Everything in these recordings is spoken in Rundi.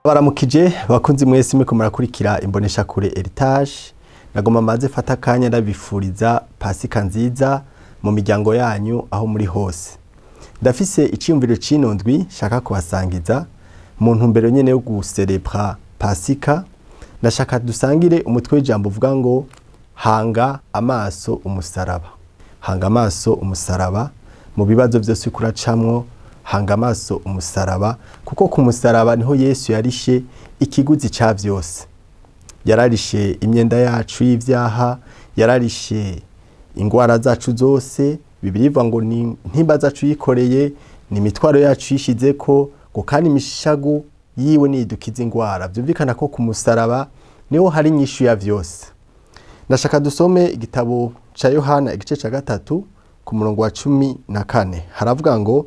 Baramukije bakunzi mwese muriko murakurikira imbonesha kure Heritage. Nagomba maze fata akanya ndabifuriza Pasika nziza mu miryango yanyu aho muri hose. Ndafise iciyumviro c'ino ndwi nshaka kubasangiza mu ntumbero nyene yo guserebra Pasika. Ndashaka dusangire umutwe w'ijambo uvuga ngo hanga amaso umusaraba. Hanga amaso umusaraba mu bibazo vyose uriko uracamwo, hanga amaso umusaraba, kuko ku musaraba niho Yesu yarishe ikiguzi ca vyose. Yararishe imyenda yacu y'ivyaha, yararishe ingwara zacu zose. Bibiliya ivuga ngo ni intimba zacu yikoreye, ni imitwaro yacu yishizeko, ngo kandi imishagu yiwe niyidukiza ingwara. Vyumvikana ko ku musaraba niho hari inyishu ya vyose. Ndashaka dusome igitabo ca Yohana igice ca 3 ku murongo wa 14. Haravuga ngo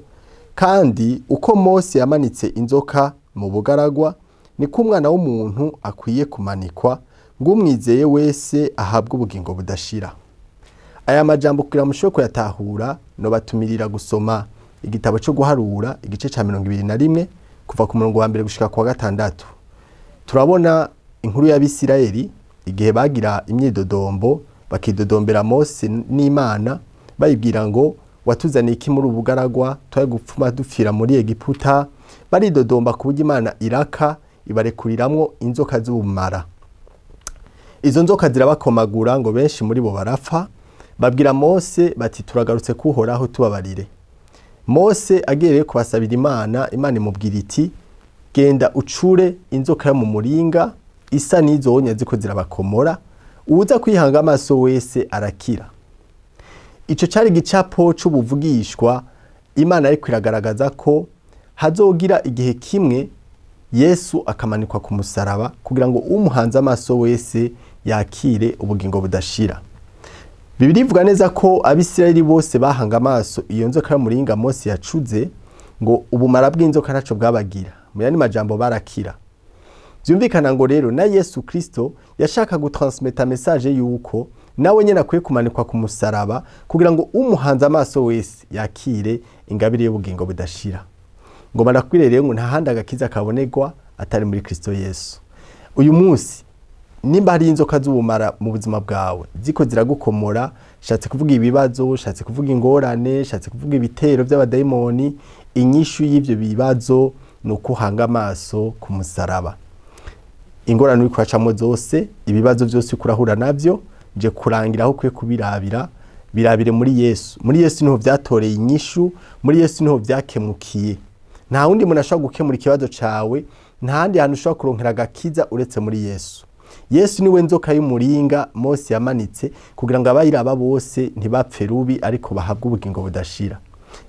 kandi uko Mose yamanitse inzoka mu bugaragwa, niko umwana w'umuntu akwiye kumanikwa, ngo umwizeye wese ahabwe ubugingo budashira. Aya majambo kugira mushobore kuyatahura, nobatumirira gusoma igitabo cyo guharura igice ca 21 kuva ku murongo wa mbere gushika ku wa 6. Turabona inkuru y'Abisirayeli igihe bagira imyidodombo, bakidodombera Mose n'Imana, bayibwira ngo watuzaniye iki muri ubugaragwa, twari gupfuma dupfira muri Egiputa. Baridodomba ku buryo Imana iraka ibarekuriramwo inzoka z'ubumara. Izo nzoka zirabakomagura ngo benshi muri bo barapfa. Babwira Mose bati turagarutse kuhoraho tubabarire. Mose agiye kubasabira Imana, Imana imubwira iti genda ucure inzoka yo mu muringa isa n'izo wonya ziko zirabakomora, uwuza kwihanga amaso wese arakira. Ico cari gicapo c'ubuvugishwa Imana ariko iragaragaza ko hazogira igihe kimwe Yesu akamanikwa ku musaraba kugira ngo umuhanze amaso wese yakire ubugingo budashira. Bibiliya ivuga neza ko Abisirayeli bose bahanga amaso iyo nzoka y'umuringa Mose yacuze, ngo ubumara bw'inzoka ntaco bwabagira. Mu yandi majambo barakira. Vyumvikana ngo rero na Yesu Kristo yashaka gutransmeta message yuko nawe nyene akwiye kumanikwa ku musaraba kugira ngo umuhanze amaso wese yakire ingabire y'ubugingo budashira. Ngo barakwire rero ngo nta handi agakiza kabonerwa atari muri Kristo Yesu. Uyu munsi nimba hari inzoka z'ubumara mu buzima bwawe ziko ziragukomora, shatse kuvuga ibibazo, shatse kuvuga ingorane, shatse kuvuga ibitero by'abadayimoni, inyishu y'ivyo bibazo ni ukuhanga amaso ku musaraba. Ingorane uriko uracamwo zose, ibibazo vyose uriko urahura navyo, nje kurangira aho ukwiye kubirabira, birabire muri Yesu. Muri Yesu niho vyatoreye inyishu, muri Yesu niho vyakemukiye. Nta wundi muntu ashobora gukemura ikibazo cawe, nta handi hantu ushobora kuronkera agakiza uretse muri Yesu. Yesu niwe nzoka y'umuringa Mose yamanitse kugira ngo abayiraba bose ntibapfe rubi ariko bahabwe ubugingo budashira.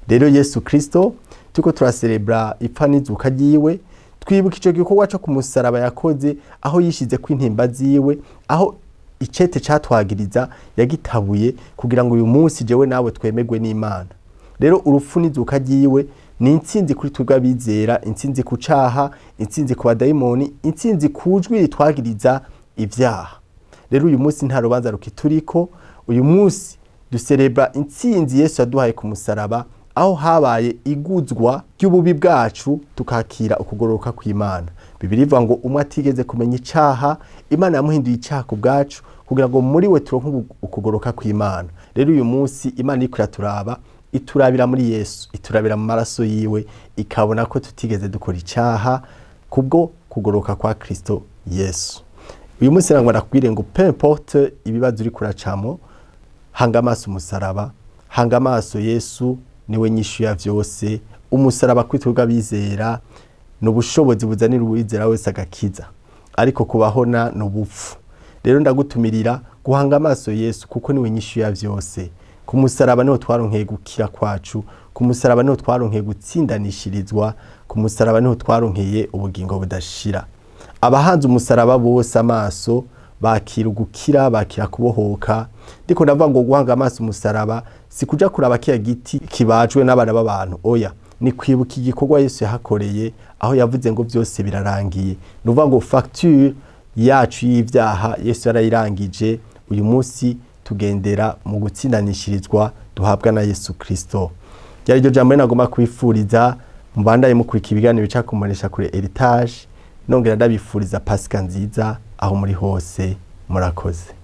Rero Yesu Kristo turiko turaserebra ipfa n'izuka ryiwe, twibuka ico gikorwa co ku musaraba yakoze, aho yishize ko intimba ziwe, aho icete catwagiriza yagitabuye kugira ngo uyu munsi jewe nawe twemerwe n'Imana. Rero urupfu n'izuka ryiwe ni intsinzi kuri twebwe abizera, intsinzi ku caha, intsinzi ku badayimoni, intsinzi ku jwi ritwagiriza ivyaha. Rero uyu munsi nta rubanza rukituriko, uyu munsi duserebra intsinzi Yesu yaduhaye ku musaraba, aho habaye iguzwa ry'ububi bwacu tukakira ukugororoka kw'Imana. Bibiliya ivuga ngo umwe atigeze kumenya icaha, Imana yamuhinduye icaha ku bwacu kugira ngo muri we turonke ukugororoka kw'Imana. Rero uyu munsi Imana iriko iraturaba, iturabira muri Yesu, iturabira mu maraso yiwe, ikabona ko tutigeze dukora icaha kubwo kugororoka kwa Kristo Yesu. Uyu munsi nangwa ndakubwire ngo peu importe ibibazo uriko uracamwo, hanga amaso umusaraba, hanga amaso Yesu, niwe nyishu ya vyose. Umusaraba kuri twebwe abizera ni ubushobozi buzanira uwizera wese agakiza, ariko kubahona ni ubupfu. Rero ndagutumirira guhanga amaso Yesu kuko niwe nyishu ya vyose. Ku musaraba niho twaronkeye gukira kwacu, ku musaraba niho twaronkeye gutsindanishirizwa, ku musaraba niho twaronkeye ubugingo budashira. Abahanze umusaraba bose amaso bakira ugukira, bakira kubohoka. Ndiko ndavuga ngo guhanga amaso umusaraba si kuja kuraba kiya giti kibajwe n'abana b'abantu, oya, ni kwibuka igikorwa Yesu yahakoreye, aho yavuze ngo byose birarangiye. Nuvuga ngo facture yacu y'ivyaha Yesu yarayirangije. Uyu munsi tugendera mu gutsindanishirizwa duhabwa na Yesu Kristo. Ryari iryo jambo nagomba kwifuriza, mubandaye mukurikira ibiganiro bica kumunesha kuri Heritage. Nongera ndabifuriza Pasika nziza aho muri hose. Murakoze.